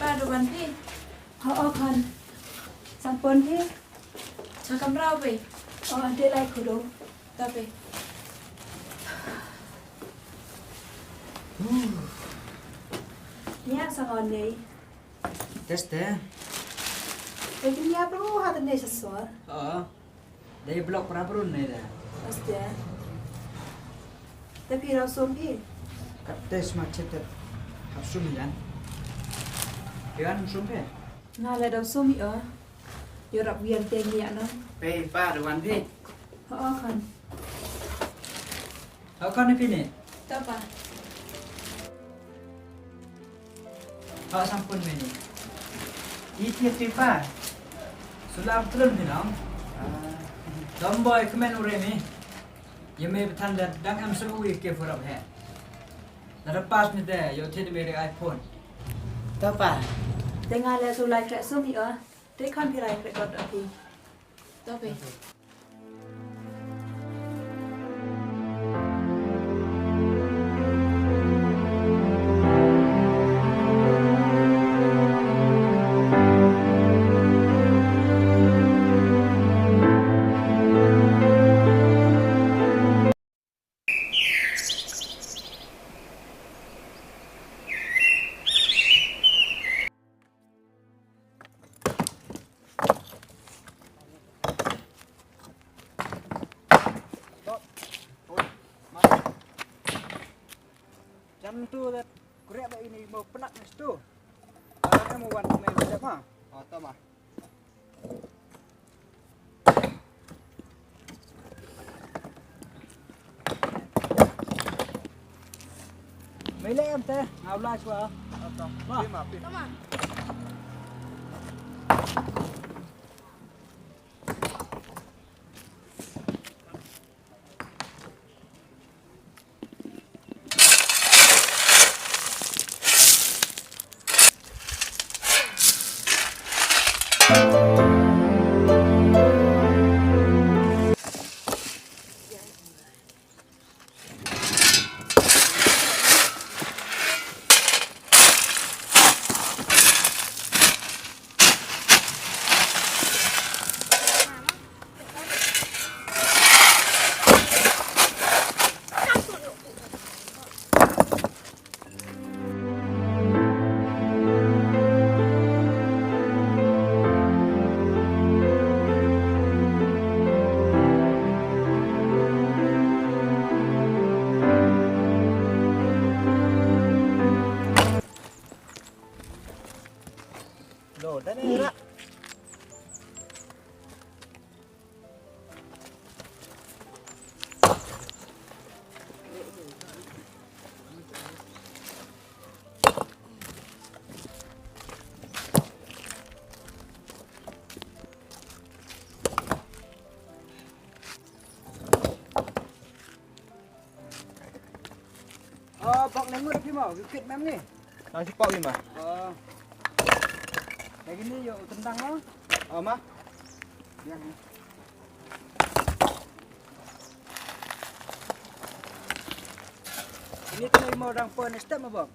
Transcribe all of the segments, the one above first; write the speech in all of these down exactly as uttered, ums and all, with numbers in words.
Ado ban phi? Ho, o khon. Sampon phi? Cha kamra phi. O, ante lai khudo. Ta phi. Nia sa ngon nei. Test eh. Te kin nia pru ha te nei sa sor. O. Dei block pra pru nei da. Aste. Te phi rau sum phi? Kat te sma chet te. Hap sum yan. Yan sum phi? Nga le dau sum i o. Yo rap wiar te ngi ano. Pe pa do wan phi. Ho, o khon. Ho khon ni phi ni. To pa. Ho sampun me ni. I ti ti pa. Sulam tulun phi nong. Tomboy kmen ure mi. Ye me bethan da dang am su wi ke furap he. Lada pass ni te, yo thied me ri iPhone. To pa. Te nga le su lai khreh sum i o. Te khon phi lai khreh kot o phi. To phi. Jan tu da kurek ba ini mo penak ni stu. Ada mo wan me ma. Oh, to ma. Mele em te, ngau la chwa. Tama. Lo, da ni ra. Oh, bok ne ngut phi mo, ki kit mem ni. Nang si pok i ma. Oh. Lagi ni yo tendang lo. Oh, ma. Yang ni. Ini tu mo dang pon step ma bok.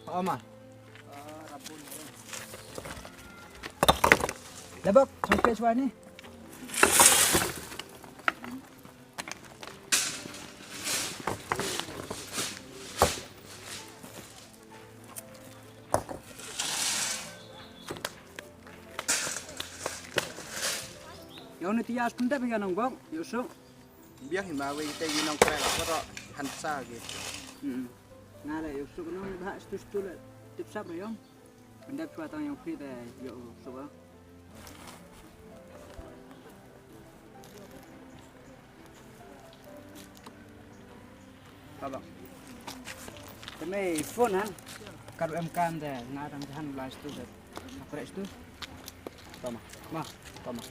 Oh, ma. Ah, rabun. Lebok, sampai suai ni. Yo ni tias pendap ya nong bok, yo sok. Biang hi ma wei te wi nong kre la ko ro han sa ge. Hmm. Nga le yo sok nong ba stu stu le tip sap yong. Pendap chwa tang yong phi te yo sok. Ka bang. Te me phone han. Ka ru em kam te nga dang han last tu te. Ka press tu. Toma. Ma, toma.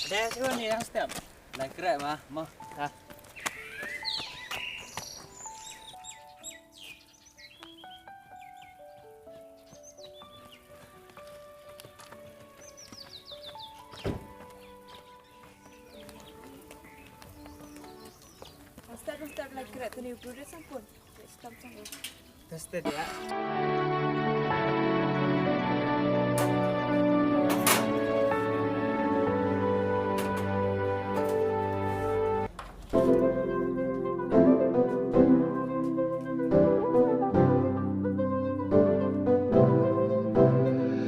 Deh, chuwa ni dang step. Lai kreh ma, mo. Ha. Step, step, lai kreh tuni u bru de sampun. Step, step. Tested ya.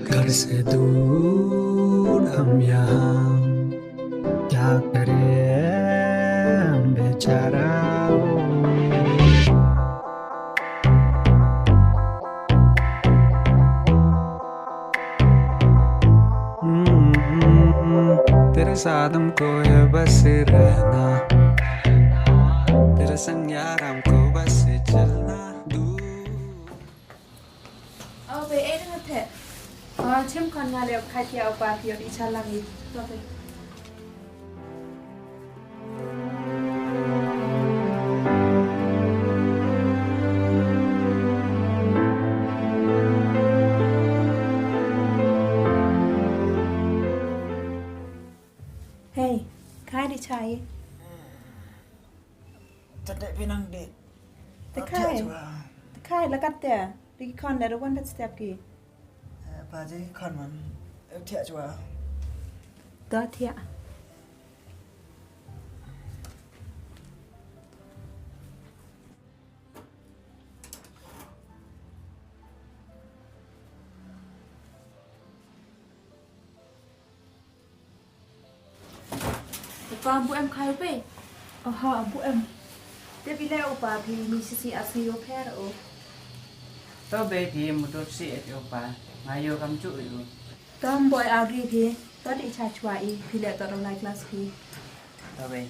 Kar se dur ham yahan, kya kare hum bechara. Hmm, tere saath humko ye bas rehna, tere sang yaar humko bas chalna. Dur. Aw be, e dang the. Aw, chim khon nga le kha kia u pa phi o di cha lang i. To be. Hey, khai di chai. Tadek pinang di. Te khai. Te khai la kat te. Di ki khon le ro wan kat step ki. Eh, pa ji khon man. Eh, thiah chwa. To thiah. U pa bu em khai u pe? Aha, bu em. Te phi le u pa phi mi si si asi u pher o. To be phi mu to si et u pa. Nga yo kam chu u. Tom boy agri phi. To di cha chwa i phi le to rong lai class phi. To be.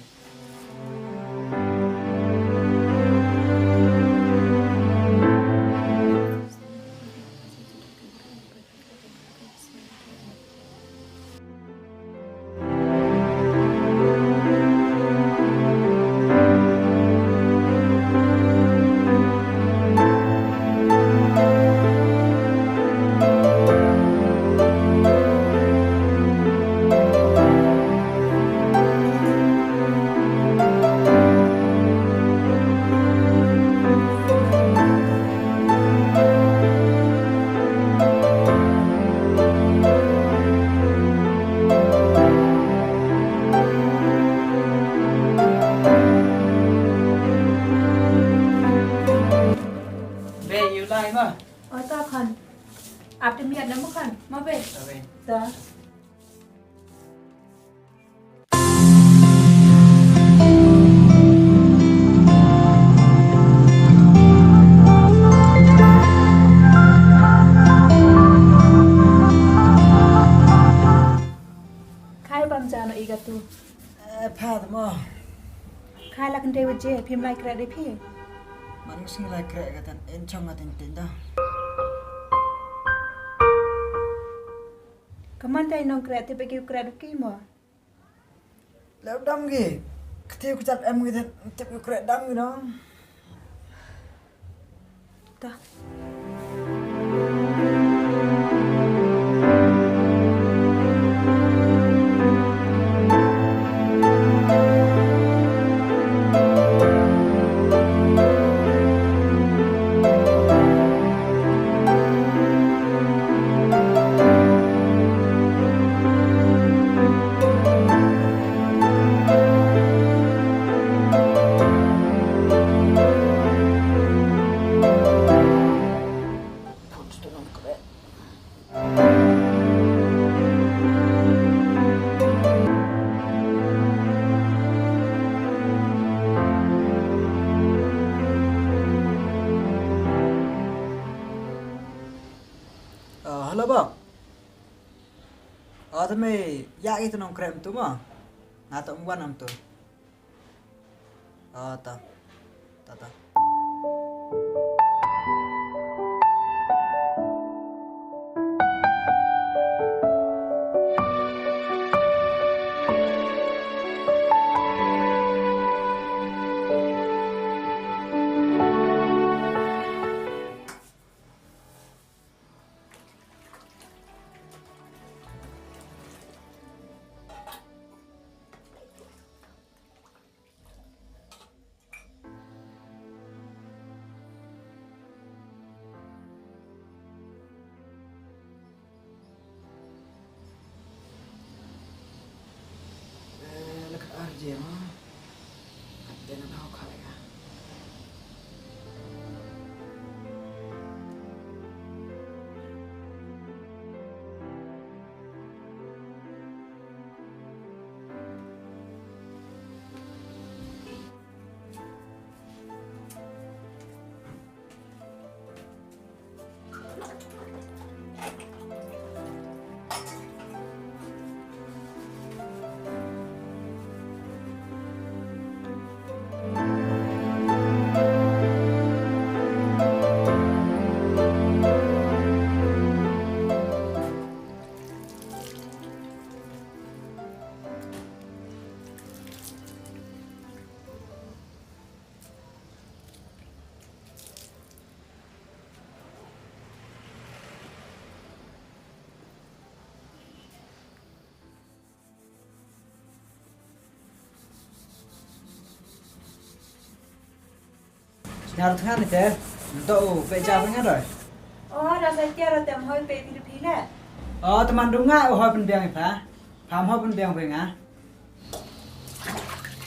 Be, you lie ma? O ta khan. Ap te miat na mo khan. Ma be. Ta be. Ta. Khai bam jano i ka tu. Eh, pha mo. Khai la kan de waje, phim lai kreh de phi. Man sing lai kreh ka tan, en chong ka tin tin da. Kaman tai nong kreh, te pe ki kreh du ki mo. Leh dam ki. Kti ku chat em ki te, tip ki kreh dam ki no. Ta. Ah, hello, bok. Ah, tame, ya ki tu nong krem tu ma. Nga tu wan am tu. Ah, ta. Ta, ta. Jia ma. Kat te na hok kha ya. Sñiaw thngan ni te, nto u peit ja phi nga doi. O, da sa tiar te em hoi peit phi da phi le. O, te man du nga u hoi pynbiang i pha. Pha em hoi pynbiang phi nga.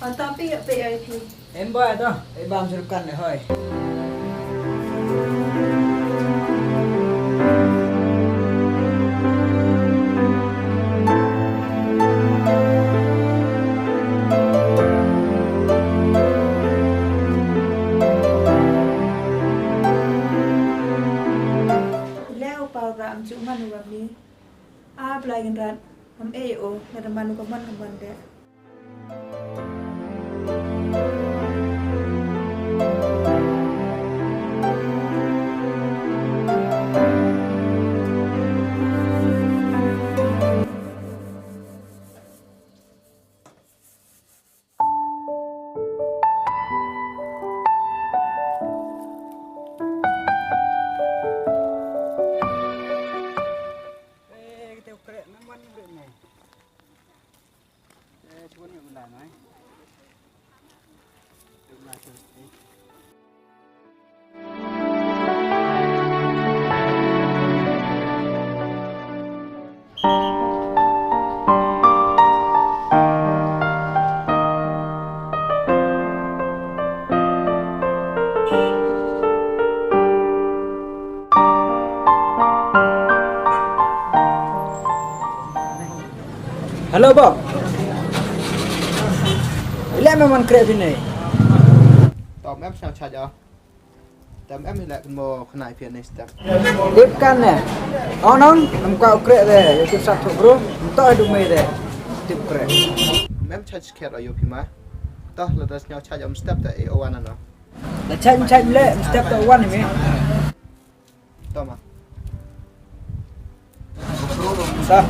O, to phi yoh peit i phi. Em boi to, i bam sir kan le hoi. Le u pau ra am ju man u ram ni. A Blai Kynrad, am e o, lada man u ka man ka man de. Hello, Bob. Ile me man kreh phi ne. Tom em sñiaw chait o. Tom em ile mo khnai phi ne step. Tip kan ne. O nong, em ka u kreh de, yow tip sap thok bro. Em to du me de. Tip kreh. Em chait skhet o yow phi ma. To lada sñiaw chait em step te e o wan no. La chait chait le, step to wan me. Toma. Sa.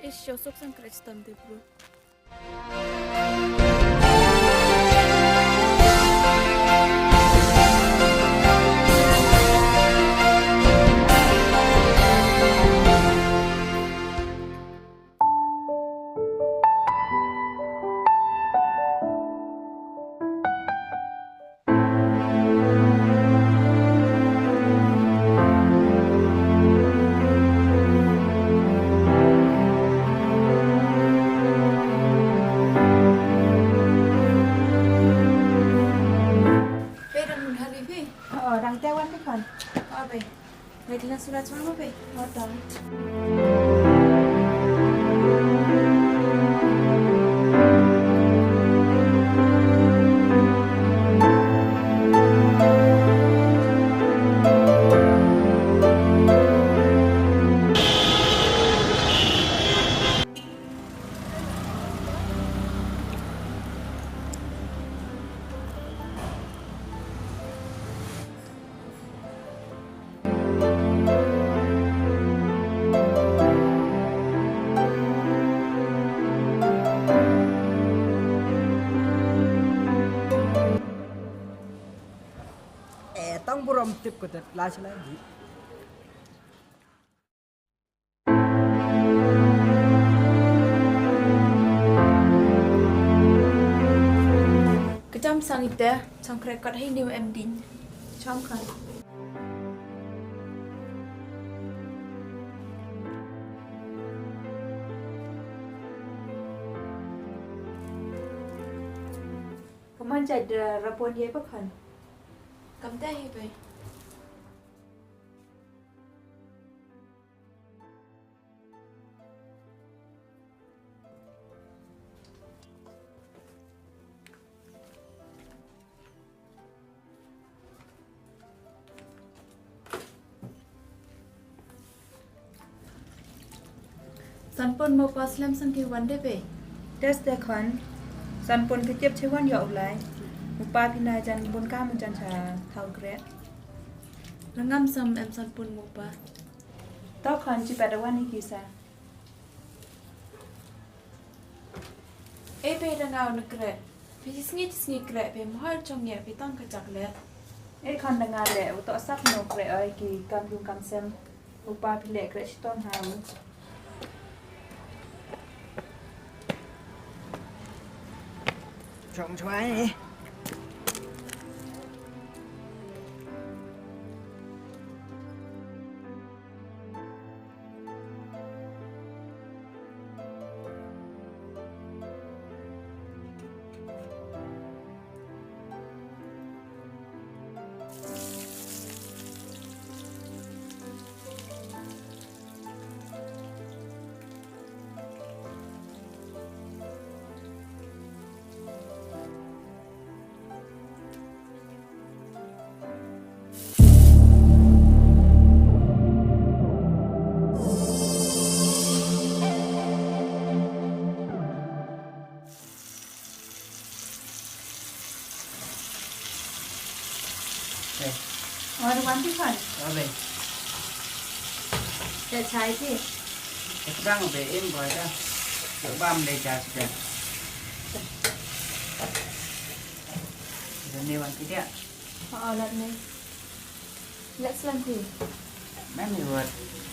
Ish, yow suk sang kreh chitom de bro. Pe dang mun hali pe? O, dang te wan pe khon. O, pe. Ngai ti na sura chang mo pe? O, to. Tip ko te, lai chalai di. Ka jam sang ite, chong kre kot hei ni em ding. Chong kan. Kaman jai da rapon ye pa khan. Kam te hi bai. Sanpon mo pa slem sang ki wan de pe. Test de khon. Sanpon ki tiep chi wan yo u lai. U pa phi na jan bun ka mun jan cha thau kre. Rangam sam em sanpon mo pa. To khon chi pa da wan ni ki sa. E pe da ngau na kre. Phi chi sngi chi sngi kre pe, mo hal chong ye phi tang ka chak le. E khon da nga le, u to sap no kre oi ki kam yung kam sem. U pa phi le kre chiton ha u. Chong chwai ni. Hey. Wan wan ti khon. Wan be. Te chai ti. Te dang be im boy da. Yo bam le ja sida. Ni wan ti dia. Ha, alat ni. Let's learn tea. Mem i wat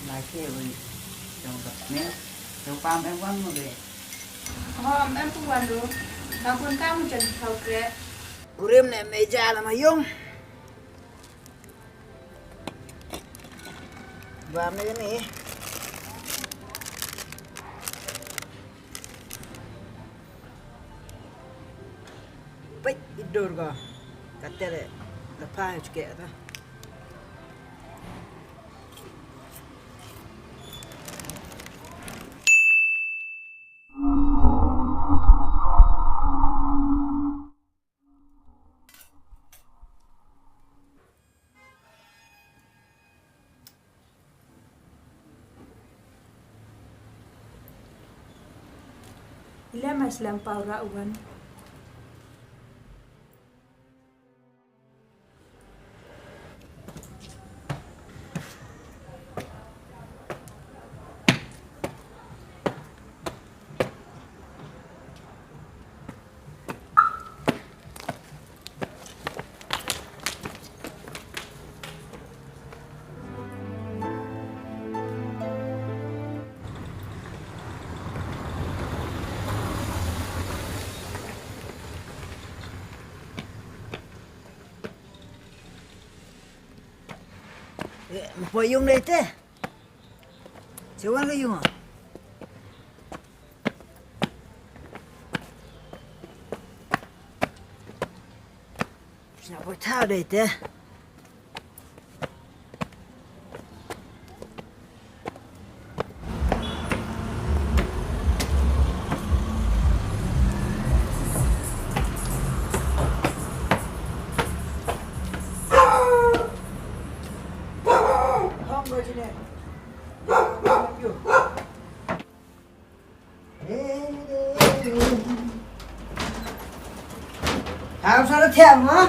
lai ke wi. Jong bak ni. Jong pam em wan mo be. Ho, em em pu wan ru. Ka bun ka mu jan thau kre. Urim ne me ja la ma yung. Bam ni ni. Peit, i dur ko. Ka tere, da pha chke ta. Ila mas lampau ra uwan. Eh, mo poi yung de te. Chewan ka yung. Sna poi tha de te. Hau sa da thiam ha?